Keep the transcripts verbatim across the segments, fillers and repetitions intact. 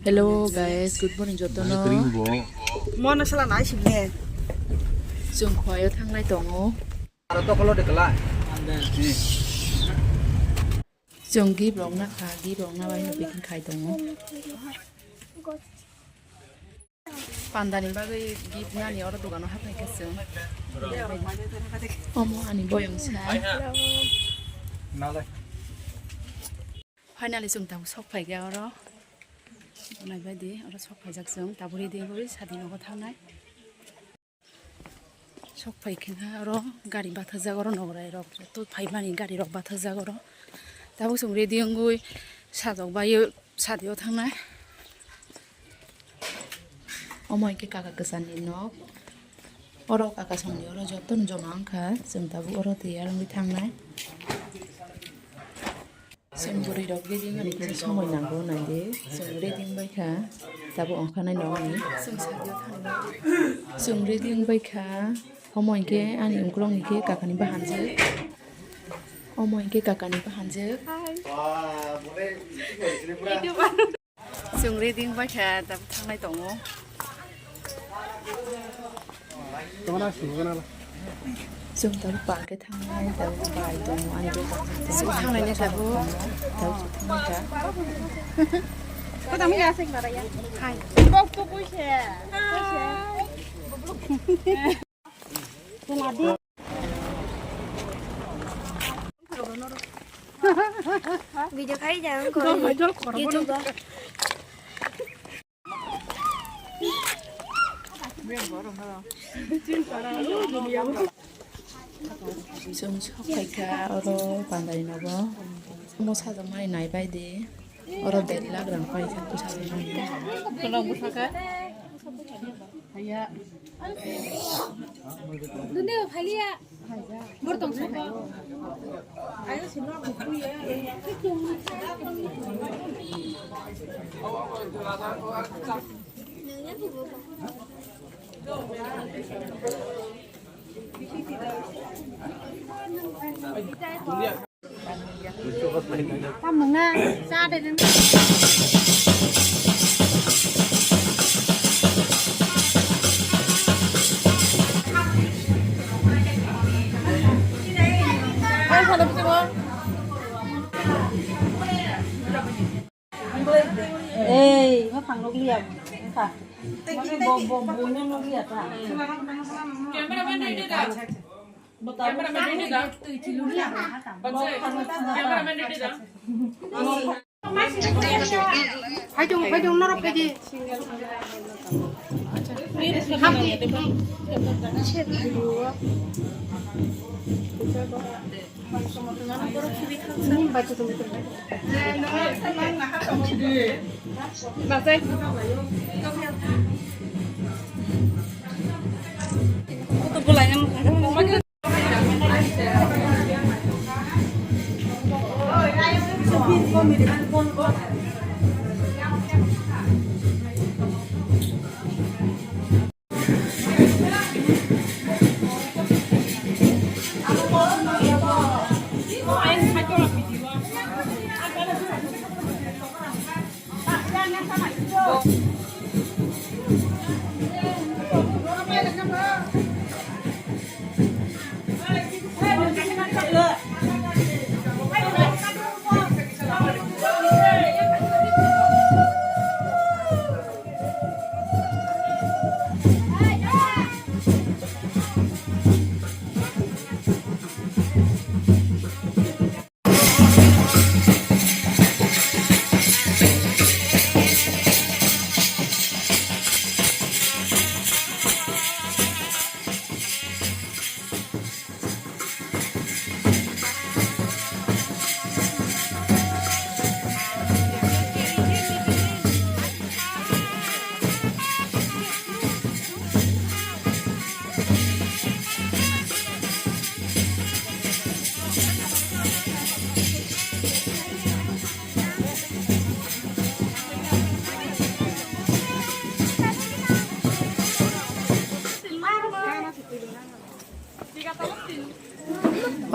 Hello guys, good morning jotono. Mono sala nai sibne. Chwng khoyo thangnai tongo. Aro to kolo de kala. Chwng gift rok na kha, gift rok na bai no packing khai tongo. Panda ni bagwi gift nani oro dogano haphai khe chwng. Omo ani boyong sa. Finally chwng tabuk sok phaikha oro. Naibaidi oro sok phaijak chwng tabuk ready wngwi sadi nogo thangnai. Sok phaikha oro gari bathajak oro nograi rok joto phaimani gari rok bathajak oro. Tabuk chwng ready wngwi sajok bai sadi o thangnai. Omo hinkhe kaka kwchani nok. Oro kaka songni oro jotono joma wngkha. Chwng tabuk oro tiyar wngwi thangnai. Chwng bwrwi rok ready wngmani kisa somoi nango naidi. Chwng ready wngbaikha. Tabuk ongkha nai nokni. Chwng ready wngbaikha. Omo hinkhe ani ukulok ni khe kakani bahanjak. Omo hinkhe kakani bahanjak. Chwng ready wngbaikha, tabuk thangnai tongo. Chwng tabuk park khe thangnai, tabuk bai tongo, ani bwskango tongo. Chwng thangnai ne tabuk. Tabuk chwng thangnai kha. Hai. Video khai jang ko YouTube ba. Chwng sok phaikha oro bandari nogo. Omo sajak mani naibaidi. Oro der lakh rang paijak bwsa rwmani. Dunia phalia. Bortong saka. Tamung na, cha de nang. Ei, ma phang nukliya, kha. Bo, bo, bo, nukliya ta. Cameraman ready da? Cameraman ready da? Cameraman ready da?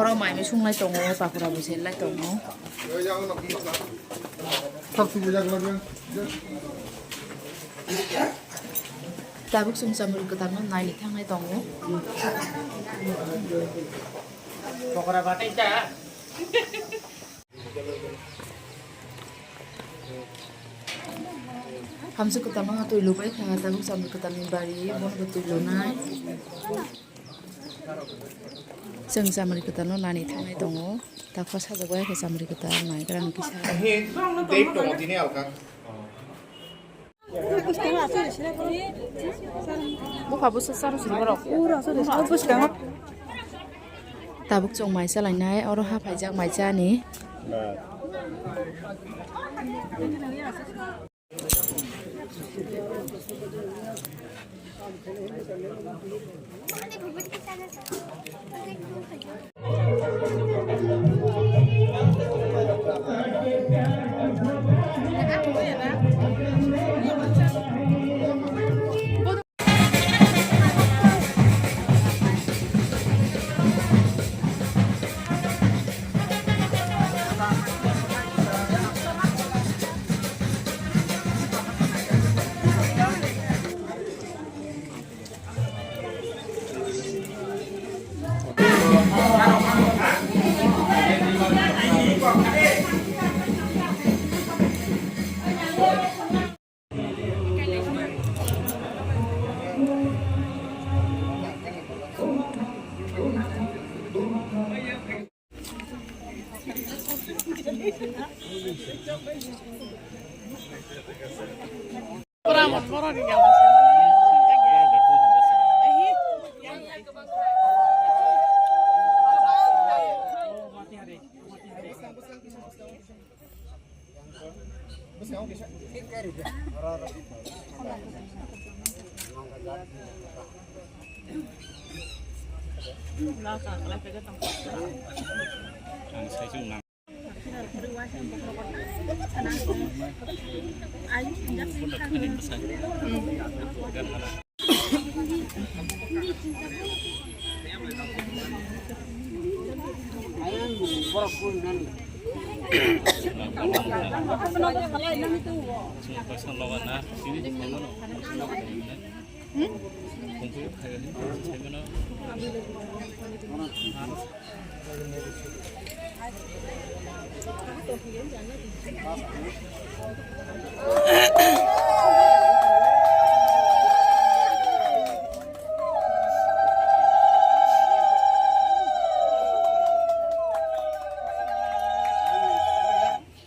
Oro mai mui sunglai tongo, pakura bo selai tongo. Tabuk chwng chamri kwtalno naina thangnai tongo. Hamjwk kwtalno twi lubai kha, tabuk chamri kwtalni bari bono bo twi lunai. Chwng chamri kwtalno naina thangnai tongo. Taksa sajagwi khe chamri kwtal naigra kisa. Date tongo tini alka. Bupha bwswk charo sini borok. Tabuk chwng mai chalainai, oro ha phaijak mai chani.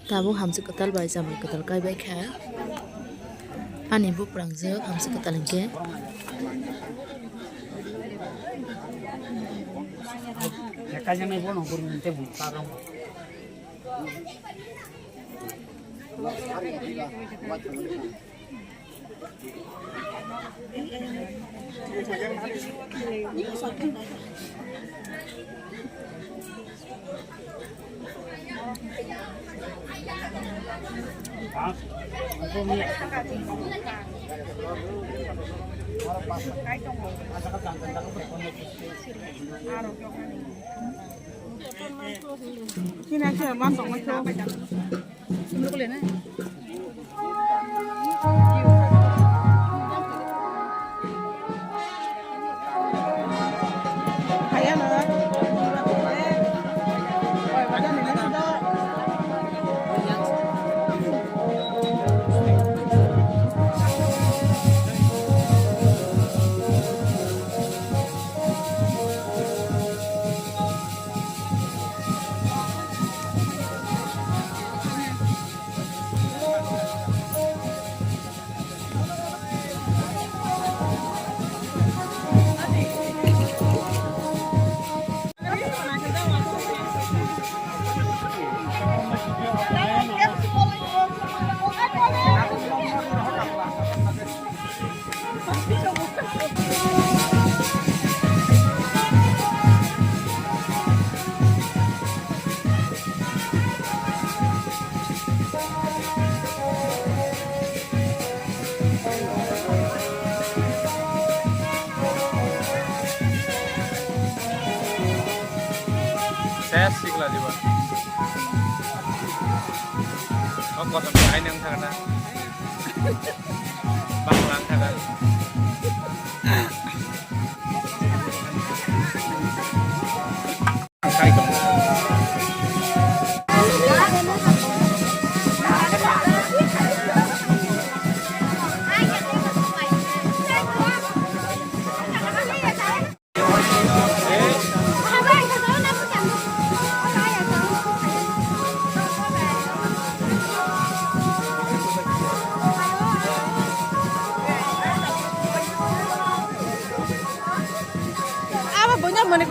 Tabuk hamjwk kwtal bai chamri kwtal kaibai kha. Ani buprangjwk hamjwk kwtal hinkhe. Ses sikla diba. Oh, kotor aini ang thangna. Banglang thaka. Abo bunya mani.